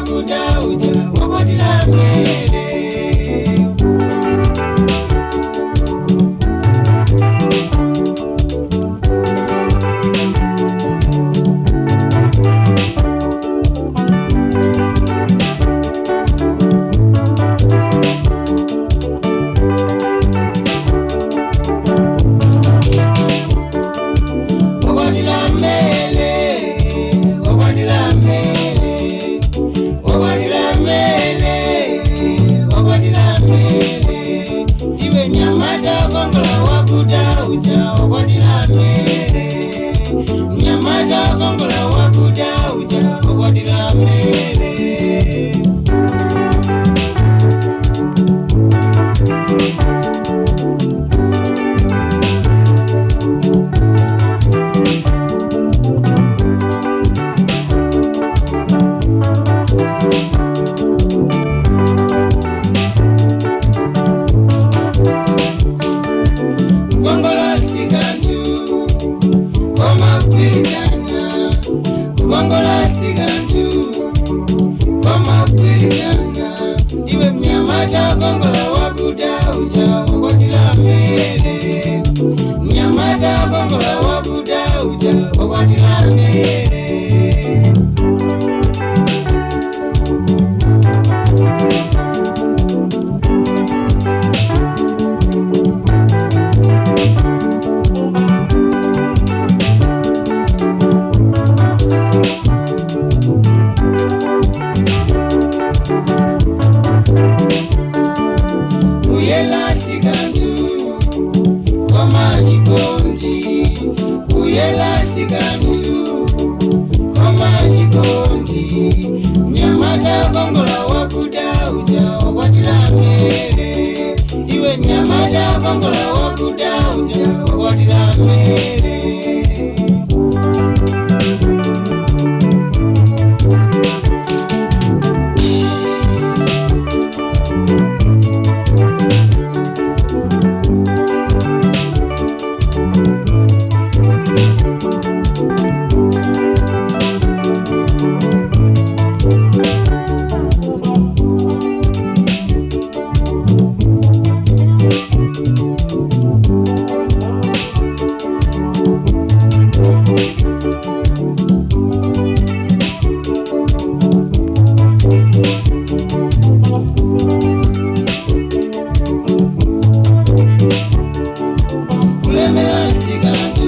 wakuda uja wakwatira mele. Nyamata kongola wakuda uja wakwatira mele. Kongola sikantu koma kwirizana, kukongola sikantu koma kwirizana. Iwe mnyamata kongola wakuda uja wakwatira mele. Mnyamata kongola wakuda uja wakwatira mele. Kuyela sikantu koma chikondi, kuyela sikantu koma chikondi. Nyamata kongola wakuda uja wakwatira mele. Iwe nyamata kongola wakuda uja wakwatira mele. Kulemela sikantu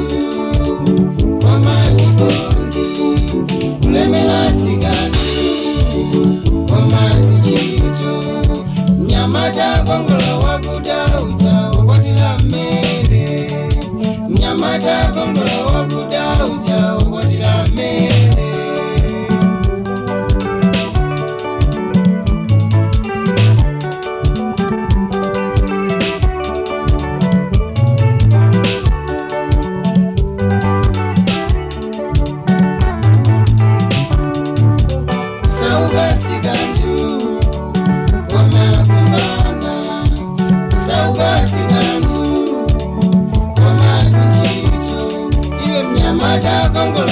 koma chikondi, kulemela sikantu koma sichito. Nyamata kongola wakuda uja wakwatira mele. Nyamata kongola wakuda uja wakwatira mele. Sauka sikantu koma kumbana, sauka sikantu koma sichito. Iwe mnyamata kongola